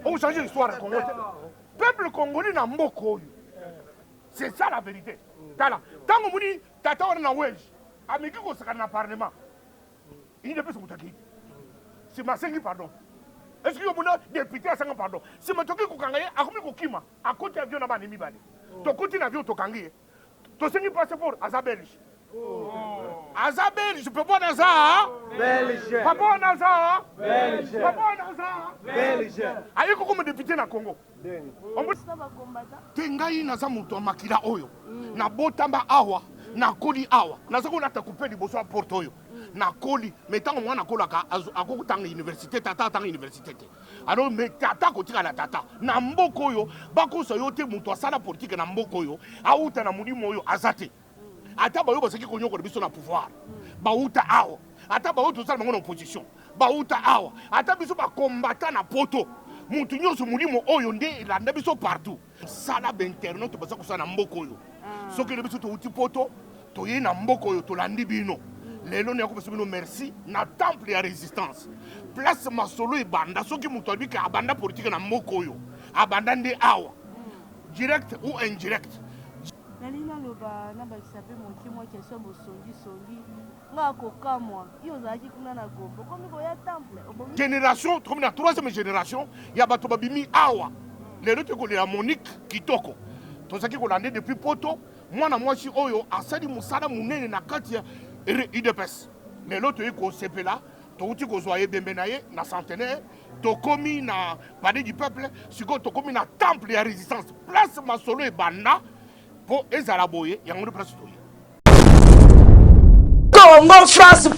Okochange histoire ya Congo te. Peuple congolais na mboka oyo, c'est ça la vérité. Tala ntango omoni tata wana na Welge ameki kosakana na parlement, UDPS moto akei te, nsima asengi pardon. Est ce que omona député asanga pardon? Nsima tokoki kokanga ye, akomi kokima, akoti avion na bana mibale, tokoti na avion, tokangi ye, tosengi passeport, aza belge, aza belge. Papa wana aza belge, papa wana aza belge, papa wana aza belge, aye kokoma député na Congo te. Ngai naza moto ya makila oyo, nabotama awa, nakoli awa, naza kolata coupe liboso ya porte oyo nakoli. Mais ntango mwana akolaka, akokotanga université, tata atanga université te. Alors, mais tata akotikala tata na mboka oyo. Bakosa yo te, moto asala politike na mboka oyo, auta na molimo oyo, aza te. Ata baoyo bazalaki konyokola biso na pouvoir, bauta awa. Ata baoyo tozala bango na opposition, bauta awa. Ata biso bakombata na poto, motu nyonso, molimo oyo nde elanda biso partout. Sala bainternaute baza kosala na mboka oyo. Soki ele biso touti poto, toyei na mboka oyo, tolandi bino lelo, naya kopesa bino merci na temple ya résistance, place masolo ebanda. Soki moto alobiki abanda politike na mboka oyo, abanda nde awa, direct ou indirect. Nalingi naloba, nabakisa mpe moke mwa question. Bosongisongi nga kokamwa, yo ozalaki kuna na Gombe, okomi koya temple, obongi. Génération, tokomi na troisième génération ya bato babimi awa. Lelo tokolela Monique Kitoko, tozalaki kolanda depuis poto, mwana mwasi oyo asali mosala monene na kati ya UDPS. Lelo toyei kosepela, touti kozwa ebembe na ye na centenaire, tokomi na Palais du peuple. Sikoyo tokomi na temple ya résistance, place masolo ebanda mpo ezala boye. Yango nde place toye. Congo France.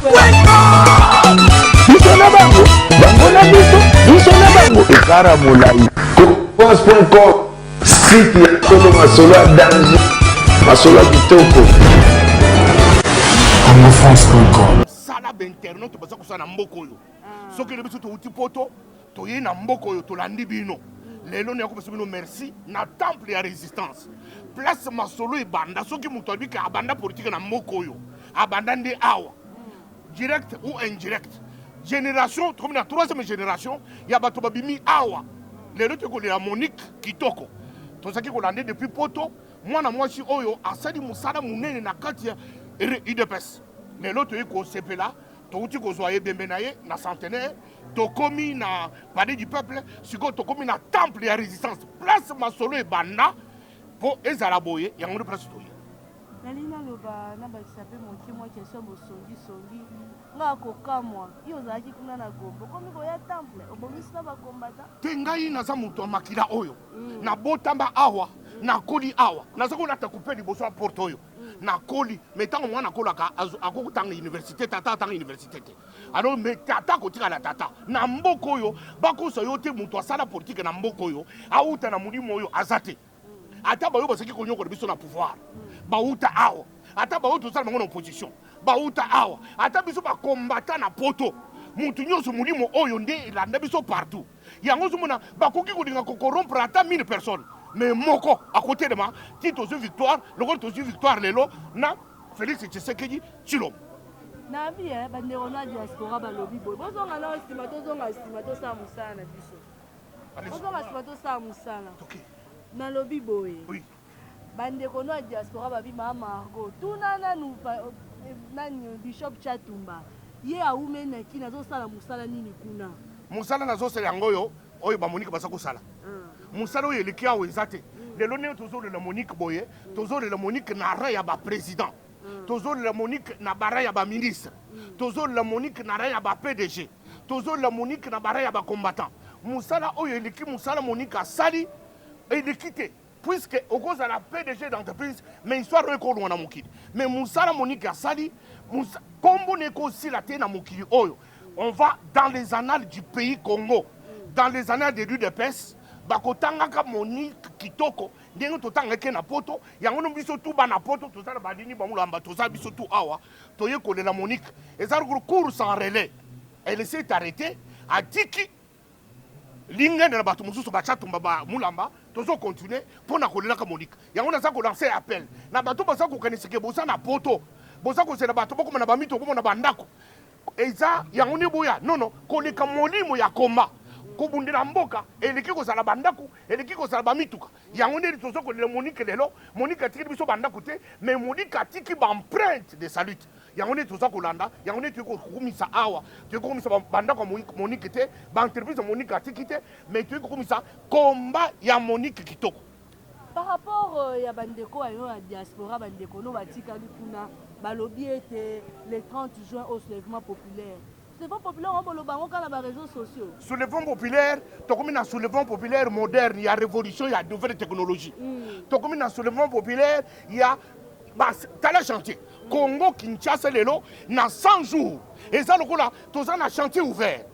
Biso na bango, bango na biso, biso na bango, ekara molai. France.com, site ya solo, masolo ya danger, masolo ya kitoko. CongoFrance.com. Sala bainternaute baza kosala na mboka oyo. Soki ele biso touti poto, toyei na mboka oyo, tolandi bino lelo, naya kopesa bino merci na temple ya résistance, place masolo ebanda. Soki moto alobiki abanda politike na mboka oyo, abanda nde awa, direct ou indirect. Génération, tokomi na troisième génération ya bato babimi awa. Lelo tokolela Monique Kitoko, tozalaki kolanda depuis poto, mwana mwasi oyo asali mosala monene na kati ya UDPS. Lelo toyei kosepela, touti kozwa ebembe na ye na centenaire, tokomi na Palais du peuple. Sikoyo tokomi na temple ya résistance, place masolo ebanda mpo ezala boye. Yango nde place toye. Nalingi naloba, nabakisa mpe moke mwa question. Bosongisongi nga kokamwa, yo ozalaki kuna na Gombe, okomi koya temple, obongisi na bakombata. Te, ngai naza moto ya makila oyo, nabotama awa, nakoli awa, naza kolata coupe liboso ya porte oyo nakoli. Mais ntango mwana akolaka, akokotanga université, tata atanga université te. Alors, mais tata akotikala tata na mboka oyo. Bakosa yo te, moto asala politike na mboka oyo, auta na molimo oyo, aza te. Ata baoyo bazalaki konyokola biso na pouvoir, bauta awa. Ata baoyo tozala bango na opposition, bauta awa. Ata biso bakombata na poto, motu nyonso, molimo oyo nde elanda biso partout. Yango ozomona bakoki kolinga kocorrompre ata 1000 personnes, mais moko akotelema ti tozwi victoire, lokola tozwi victoire lelo na Félix Tshisekedi Tshilombo. Nabi bandeko na diaspora balobi boye: bozonga nao nsima, tozonga nsima, tosala mosala na biso, bozonga nsima, tosala mosala. Nalobi boye, bandeko no ya diaspora babi: Maa Margot, tuna nanu nani Bishop Chatumba, ye awumeli na kini, azosala mosala nini kuna? Mosala nazosala yango oyo, oyo bamonike baza kosala. Mosala oyo eleki awa eza te. Lelo ndenge tozolela Monique boye, tozolela Monique na rang ya baprésident, tozolela Monique na barang ya baministre, tozolela Monique na rang ya baPDG, tozolela Monique na barang ya bacombattant. Mosala oyo eleki mosala Monique asali eleki te, puisque okozala PDG d'entreprise, mais histoire oyo ekolongwa na mokili. Mais mosala Monique asali, kombo na ekosila te na mokili oyo. On va dans les annales du pays Congo, dans les annales de l'UDPS, bakotangaka Monique Kitoko ndenge totangaki na poto. Yango no biso tu bana poto toza na badini bamolamba, toza biso tu awa, toye kolela Monique. Eza course en relais, elle s'est arrêtée, atiki lingende na bato mosusu batya tumba bamulamba. Tozocontinue mpo na kolelaka Monique. Yango naza kolancer appel na bato baza kokanisa ke boza na poto, boza kozela bato bokoma na bamito, bokoma na bandako, eza yango nde boya nono koleka molimo ya komba. Kobundela mboka eleki kozala bandako, eleki kozala bamituka. Yango nde toza kolela Monique lelo. Monique atikeli biso bandako te, mais Monique atiki baempreinte de salut. Yango nde toza kolanda, yango nde toyei kokumisa awa. Toyei kokumisa bandako ya Monique te, baentreprise ya Monique atiki te, mais toyei kokumisa combat ya Monique kitoko. Par rapport ya bandeko ya yo ya diaspora, bandeko no batikali kuna, balobi ete le 30 juin au soulèvement populaire. Soulèvement populaire oyo boloba yango kaka na ba réseaux sociaux. Soulèvement populaire, tokomi na soulèvement populaire moderne ya révolution ya nouvelle technologie. Tokomi na soulèvement populaire ya tala chantier. Congo Kinshasa lelo na 100 jours eza lokola toza na chantier ouvert.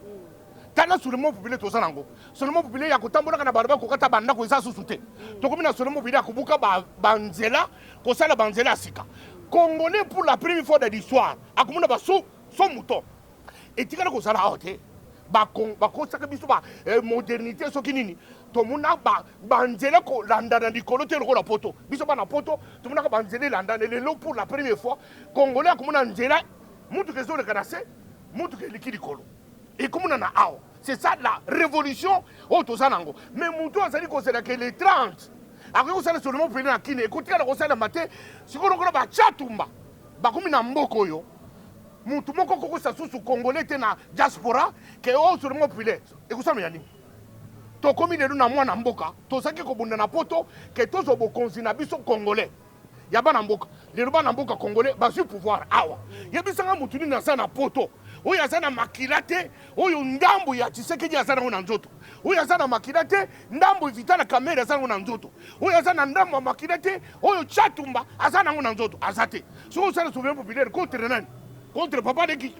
Tala soulèvement populaire toza nango. Soulèvement populaire ya kotambolaka na balabala kokata bandako eza susu te. Tokomi na soulèvement populaire ya kobuka banzela, kosala banzela ya sika. Congolais pour la première fois de l'histoire akomona ba saut mouton. Etikala kozala awa te. Bakosaka biso ba modernité soki nini. Tomona banzela kolandana likolo te lokola poto. Biso bana poto tomonaka banzela elandana. Lelo pour la première fois Congolais akomona nzela mutuka ezoleka na se, mutuka eleki likolo. Ekomona na awa. C'est ça la révolution oyo toza nango. Mais mutu azali kozela ke le 30 akoki kosala soulèvement populaire na Kini, ekotikala kosalema te. Sikoyo lokola ba Tshatumba bakomi na mboka oyo, mutu moko akokosa susu Congolais te na diaspora ke oyo soulèvement populaire ekosalema ya nini? Tokomi lelo na mwana mboka, tozalaki kobunda na poto ke tozwa bokonzi na biso Congolais ya bana mboka. Lelo bana mboka Congolais bazwi pouvoir awa. Yebisanga mutu nini aza na poto oyo aza na makila te, oyo ndambo ya Tshisekedi aza nango na nzoto, oyo aza na makila te, ndambo Vital Kamerhe aza nango na nzoto, oyo aza na ndambo ya makila te, oyo Tshatumba aza nango na nzoto, aza te. Soki osala souverain populaire contre nani? Contre papa leki,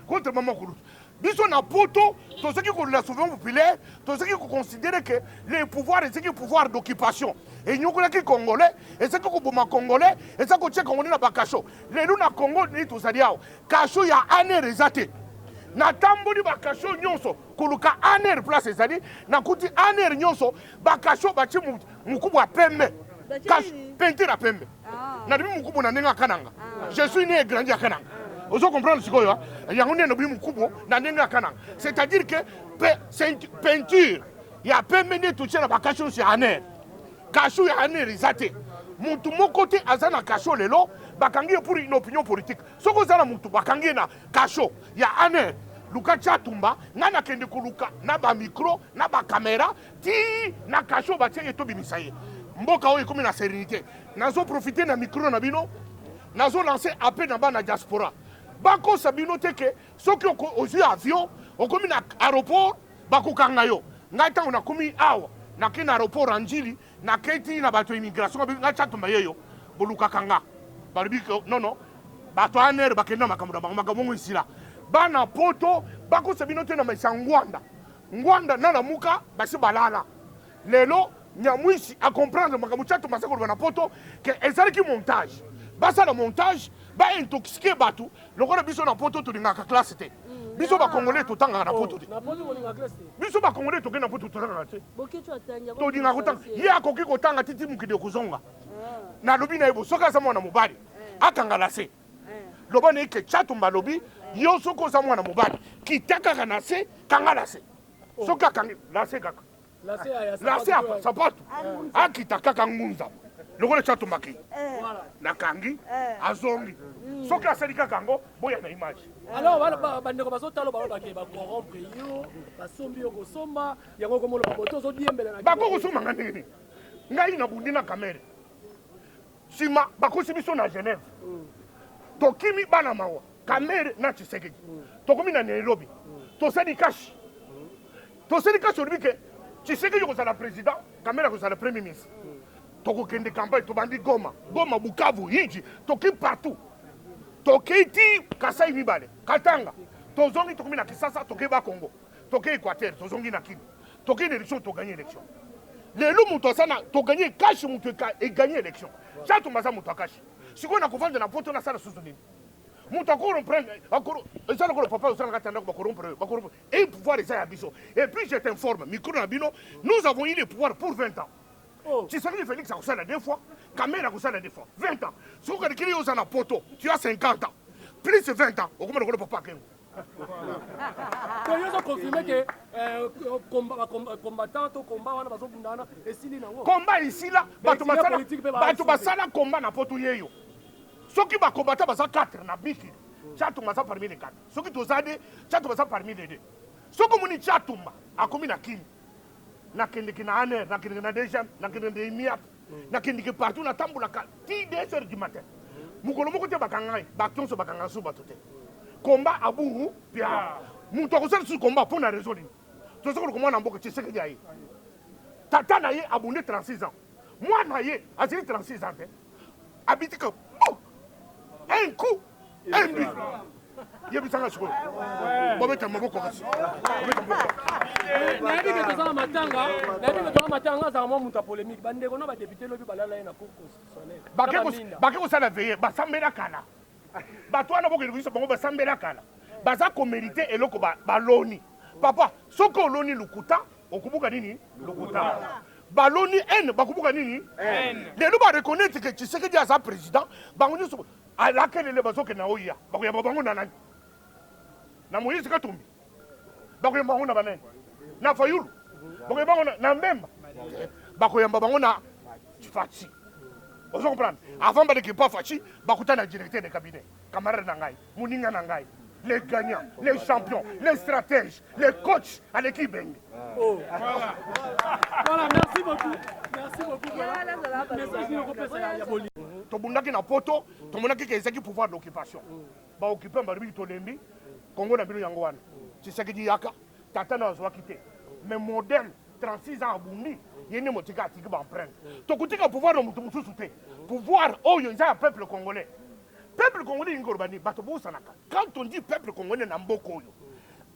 contre mama kulutu. Biso na poto tozalaki kolela souverain populaire, tozalaki koconsidere ke le pouvoir ezalaki pouvoir d'occupation, enyokolaki Congolais, ezalaki koboma Congolais, ezalaki kotia Congolais na bakasho. Lelo na Congo nini tozali awa, kasho ya ANR eza te. Natamboli bakasho nyonso koluka ANR place ezali, nakuti ANR nyonso bakasho batie mokubu ya pembe, peinture ya pembe. Nalobi mokubu na ndenge ya Kananga. Je suis né et grandi à Kananga. Ozo comprendre sikoyo, yango nde nalobi mokubu na ndenge ya Kananga. C'est-à-dire que peinture ya pembe nde totie na bakasho nyonso ya ANR. Kasho ya ANR eza te. Mutu moko te aza na kasho lelo, bakangi ye pour une opinion politique. Soki oza na mutu bakangi ye na kasho ya ANR, luka Tshatumba, nga nakende koluka na ba micro na ba caméra ti na kasho batie ye tobimisa ye. Mboka oyo ekomi na sérénité. Nazo profiter na micro na bino, nazo lancer appel na bana diaspora. Bakosa bino te ke soki ozwi avion okomi na aéroport bakokanga yo. Ngai ntango nakomi awa nake na aéroport ya Ndjili, naketi na bato ya immigration, ngai Tshatumba yeyo bolukaka nga. Balobi ke non non, bato ya ANR bakende na makambo na bango, makambo bongo esila. Bana poto bakosa bino te na maisa Ngwanda. Ngwanda na Lamuka basi balala. Lelo Nyamwisi a comprendre makambo Tshatumba aza koloba na poto ke ezalaki montage. Basala montage, ba intoxiquer bato lokola biso na poto tolingaka classe te. Biso ba Congolais totangaka na poto te. Biso ba Congolais tokende na poto totangaka te. Tolingaka kotanga. Ye akoki kotanga titi mokili ekozonga. Nalobi na ye bo soki aza mwana mobali akanga lase. Loba na ye ke Tshatumba alobi yo soki oza mwana mobali kita kaka na se kanga lase. Soki akangi lase kaka. Lase ya sapatu akita kaka ngunza lokola Tshatumba ke nakangi azongi. Soki asali kaka yango boya na image. Alors bandeko bazotala balobake ba corrompre yo, basombi yo kosomba yango komoloba boto ozodiembela na bako kosomba nga ndenge nini? Ngai nabundi na Kamerhe nsima bakosi biso na Genève, tokimi bana mawa Kamerhe na Tshisekedi, tokomi na Nairobi, tosali kashi, tosali kashi, olobi ke Tshisekedi kozala président, Kamerhe kozala premier ministre. Tokokende campagne, tobandi Goma, Goma, Bukavu, Hiji, toki partout, tokei ti Kasai mibale, Katanga, tozongi tokomi na Kisasa, tokei ba Congo, tokei Équateur, tozongi na Kini, tokei na élection, toganye élection. Lelo moto aza na toganye kashi, moto eganye élection. Tshatumba aza moto akashi. Sikoyo na kovanda na poto nasala susu nini? Moto akorompre eza lokola papa osalaka kati ya ndako, bakorompre, bakorompre. Et pouvoir eza ya biso. Et puis je t'informe, micro na bino, nous avons eu le pouvoir pour 20 ans. Tshisekedi Félix akosala deux fois, Kamerhe akosala deux fois, 20 ans. Soki okalikili yo oza na poto, tu as 50 ans plus 20 ans, okoma lokola papa Kengo. To yo ozo confirmer que euh, combattant to combat wana bazobunda wana esili nango. Combat esila, bato basala bato basala combat na poto yeyo. Soki ba combattant baza 4 na biki, Tshatumba aza parmi les 4. Soki toza 2, Tshatumba aza parmi les 2. Soki omoni Tshatumba akomi na Kin, nakendeke na ANR, nakendeke na DGM, nakendeke na IMIAP, nakendeke partout, natambolaka ti 2 heures du matin. Mokolo moko te bakanga ngai, bato nyonso bakanga lisusu bato te. Combat abu pia. Moto akosala lisusu combat mpo na raison nini? Toza koluka mwana mboka Tshisekedi aye. Tata na ye abunde 36 ans. Mwana ye azali 36 ans te. Abitika un coup un but. Yebisanga sikoyo. Bobeta maboko kasi. Bobeta maboko. Nayebi ke toza na matanga, nayebi ke toza na matanga, azala mwa moto ya polémique. Bandeko na badepute lobi balala ye na cour constitutionnelle. Bake kosala veye, basambela kala. Bato wana bokende koyisa bango basambela kala. Baza komerite eloko baloni. Papa, soki oloni lokuta, okobuka nini? Lokuta. Baloni haine, bakobuka nini? Lelo ba reconnaître que Tshisekedi aza président, bango nyonso alakelele bazokende na oya. Bakoyamba bango na nani? Na Moïse Katumbi. Bakoyamba bango na banani? Na Fayulu. Bakoyamba bango na Mbemba. Bakoyamba bango na Fatshi. Ozo comprendre? Avant baleki pa Fatshi, bakutana na directeur de cabinet, camarade na ngai, moninga na ngai, les gagnants, les champions, les stratèges, les coachs aleki Ibenge. Oh. Voilà. Voilà, merci beaucoup. Merci beaucoup. Voilà. Message nini okopesa ya bolingo? Tobundaki na poto, tomonaki ke ezalaki pouvoir d'occupation. Ba occupants balobi tolembi, Congo na bino yango wana. Tshisekedi yaka, tata na azwaki te. Mais modèle 36 ans abundi, ye nde motika atiki ba empreinte. Tokotika pouvoir na moto mosusu te. Pouvoir oyo eza ya peuple congolais. Peuple congolais elingi koloba nini? Bato bosanaka. Quand on dit peuple congolais na mboka oyo,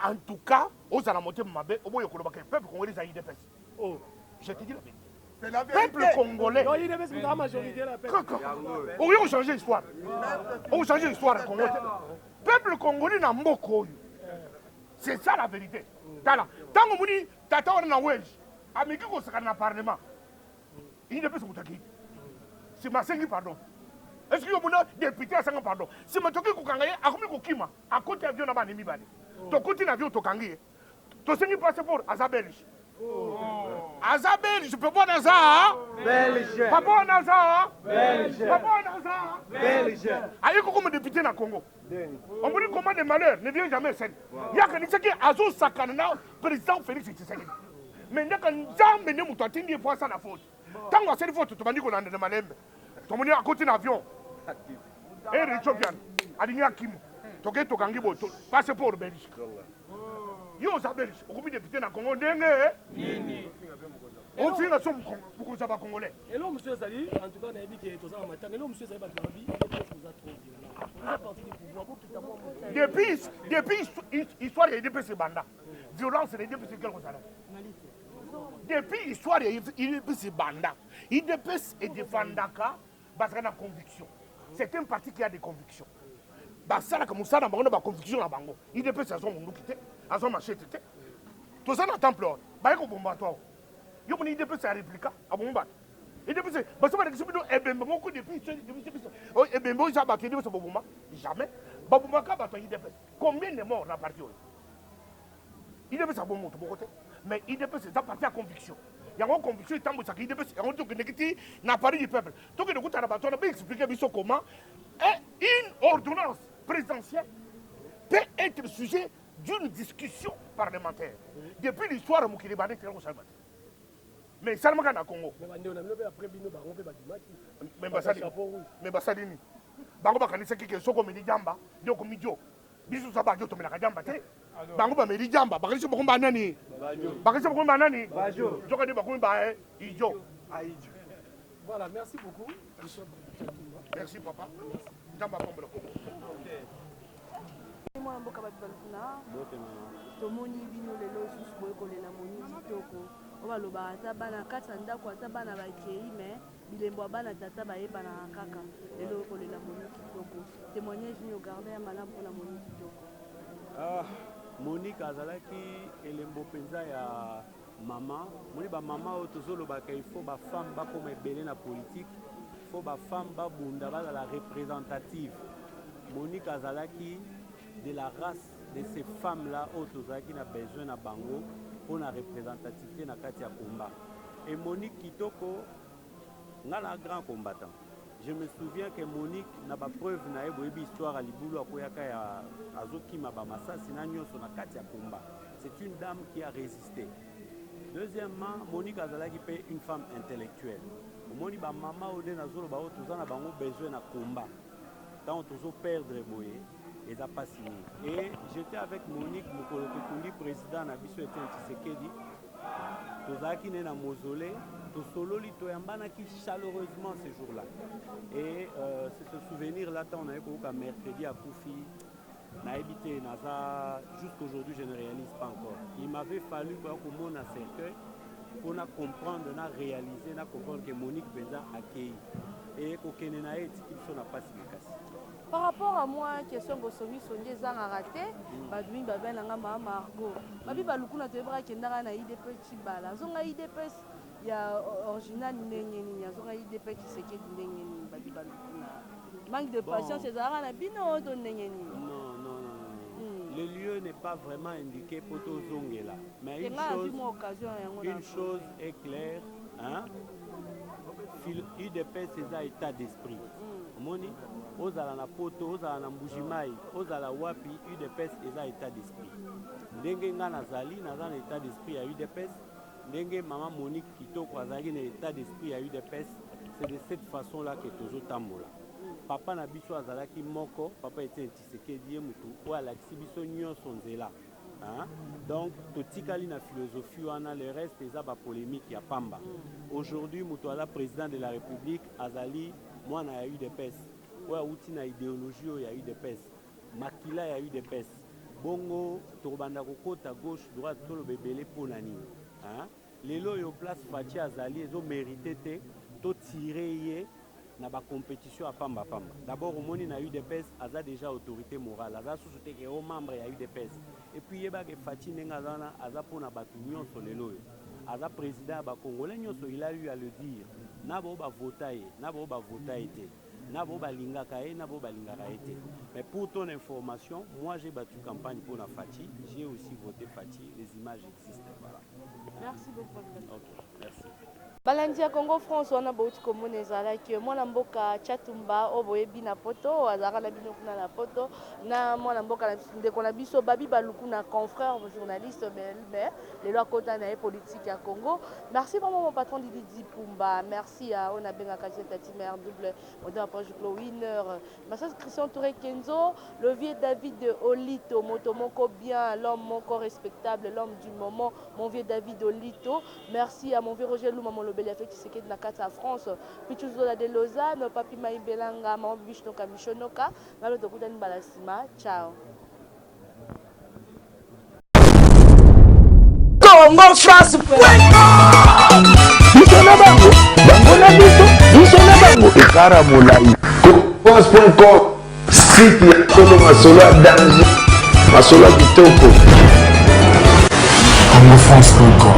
en tout cas, ozala motema mabe, oboya koloba ke peuple congolais eza UDPS. Oh. Je te dis la vérité. C'est la vérité. Peuple congolais. Non, UDPS moto a majorité la peuple. Okoki kochanger histoire. Okochanger histoire ya Congo te. Peuple congolais na mboka oyo. C'est ça la vérité. Tala, tango moni tata wana na Welsh ameki kosakana na parlement. UDPS moto akei. Sima asengi pardon. Est-ce que yo mona député asanga pardon? Sima toki kokanga ye akomi kokima, akoti avion na bana mibale. Tokoti na avion tokangi ye. Tosengi passeport aza belge. Aza belge papa wana aza belge. Papa wana aza belge. Papa wana aza belge. Aye kokoma député na Congo. On dit comment le malheur ne vient jamais seul. Yakanisaki azosakana na président Félix Tshisekedi. Mais ndaka Nzambe nde moto atindi ye po asala faute. Ntango asali faute tobandi kolanda na malembe. Tomoni akoti na avion. Air Ethiopian alingi akima. Toke tokangi boye passeport belge. Yo oza belge, okomi député na Congo ndenge nini? Ofinga so mokonzi ya ba Congolais. Eloko mosusu ezali, en tout cas nayebi ke toza na matanga, eloko mosusu ezali bato balobi UDPS boza trop violent. Boza parti du pouvoir, bokita mwa moke. Depuis histoire ya UDPS ebanda, violence na UDPS ekela kozala. Depuis histoire ya UDPS ebanda, UDPS edefendaka bazalaka na conviction. C'est un parti qui a des convictions. Basalaka mosala na bango na ba conviction na bango. UDPS azwa monduki te, azwa machete te. Toza na temple wana, baye kobomba bato awa. Yo moni UDPS ya réplica abomba bato. UDPS baso balakisi bino ebembe moko depuis ebembe oyo eza bato UDPS boboma jamais. Babomaka bato ya UDPS. Combien de morts na parti oyo? UDPS abomi moto moko te, mais UDPS eza parti ya conviction. Yango conviction etambwisaka UDPS, yango tokendeki ti na Paris du peuple. Tokende kutana bato wana, baexplike biso comment une ordonnance présidentielle peut être sujet d'une discussion parlementaire. Depuis l'histoire mokili ebanda etikala kosalema te. Mais esalemaka na Congo. Mais bandeko na bino mpe après bino bango mpe babimaki. Mais basali mais basali nini? Bango bakanisaki ke soki omeli diamba nde okomi dio. Biso toza bajo tomelaka diamba te. Bango bameli diamba bakanisi bakomi ba nani? Bakanisi bakomi ba nani? Nzoka nde bakomi ba idiot. Voilà, merci beaucoup. Merci papa. Nzambe apambola Congo. Mwana mboka bato balukuna tomoni bino lelo lisusu boye kolela moni kitoko oyo balobaka ata bana kati ya ndako ata bana bakei me bilembo ya bana tata bayebanaka kaka lelo kolela moni kitoko témoignage nini ogarde ya malamu mpona moni kitoko? Ah, Monique azalaki elembo mpenza ya mama. Moni ba mama oyo tozolobaka il faut ba femme bakoma ebele na politique, il faut ba femme babunda bazala représentative. Monique azalaki de la race de ces femmes là oyo tozalaki na besoin na bango mpo na représentativité na kati ya combat. Et Monique Kitoko, nga na grand combattant, je me souviens que Monique na ba preuve na ye, boyebi histoire ya libulu akoyaka ya azokima ba masasi na nyonso na kati ya combat. C'est une dame qui a résisté. Deuxièmement, Monique azalaki mpe une femme intellectuelle. Omoni bamama oyo nde nazoloba, oyo toza na bango besoin na combat. Ntango tozoperdre boye, eza mpasi mingi. Et j'étais avec Monique mokolo tokundi président na biso Etienne Tshisekedi. Tozalaki ne na mausolée, tosololi, toyambanaki chaleureusement ce jour-là. Et c'est ce souvenir là, ntango naye koyoka mercredi akufi, nayebi te, naza jusqu'aujourd'hui je ne réalise pas encore. Il m'avait fallu koya komona cercueil mpona comprendre, na réaliser, na comprendre que Monique mpenza akei e kokende na ye etiki biso na mpasi makasi. Par rapport à moi, question bosongisongi ezangaka te. Bato mingi babe na nga, mama Margot, babi balukuna toyebaka akendaka na UDPS Tshibala, azonga UDPS ya original ndenge nini? Azonga UDPS Tshisekedi ndenge nini? Babi balukuna, manque de patience ezalaka na bino to ndenge nini? Non, non, non, non. Le lieu n'est pas vraiment indiqué po tozongela, mais une chose est claire, hein? UDPS eza état d'esprit. Omoni, ozala na Poto, ozala na Mbujimai, ozala wapi, UDPS eza état d'esprit. Ndenge nga nazali, naza na état d'esprit ya UDPS. Ndenge mama Monique Kitoko azalaki na état d'esprit ya UDPS, c'est de cette façon là que tozotambola. Papa na biso azalaki moko, papa Etienne Tshisekedi, ye motu oyo alakisi biso nyonso nzela, hein? Donc totikali na philosophie wana, le reste eza bapolémique ya pamba. Aujourd'hui moto aza président de la République azali mwana ya UDPS, oyo awuti na idéologie oyo ya UDPS, makila ya UDPS. Bongo tokobanda kokota gauche, droite, toloba ebele mpo na nini, hein? Lelo oyo place Fatshi azali ezomérite te totire ye na bacompétition ya pambapamba. D'abord omoni na UDPS aza déjà autorité morale, aza susu te ke o membre ya UDPS. Et puis yebaka, Fatshi ndenge aza wana, aza mpona bato nyonso. Lelo oyo aza président ya bacongolais nyonso, il a eu à le dire, na bao bavota ye, na bao bavota ye te, na bao balingaka ye, na bao balingaka ye te. Mais pour ton information, moi j'ai battu campagne pour na Fatshi, j'ai aussi voté Fatshi, les images existent, voilà. Merci beaucoup. Ok, merci. Balandi ya Congo France, wana bauti komona ezalaki mwana mboka Chatumba oyo boyebi na Poto, azalaka na bino kuna na Poto, na mwana mboka ndeko na biso Babi Baluku na confrère journaliste, mais lelo akota na ye politique ya Congo. Merci vraiment mon patron Didi Dipumba, merci à oyo nabengaka Tati Mère double modèle approche Winner, merci Christian Touré Kenzo, le vieux David Olito, moto moko bien, l'homme moko respectable, l'homme du moment, mon vieux David Olito. Merci à mon vieux Roger Luma Molobeli avec Tshisekedi na kati ya France, Pichu Zola de Lausanne, Papi Maibelanga, Maman Bibi Mishonoka, ngalo tokutani mbala nsima. Ciao. Congo France. Biso na bango, bango na biso, biso na bango, ekara molai. France.com, site ya solo, masolo ya danger, masolo ya kitoko. Congofrance.com.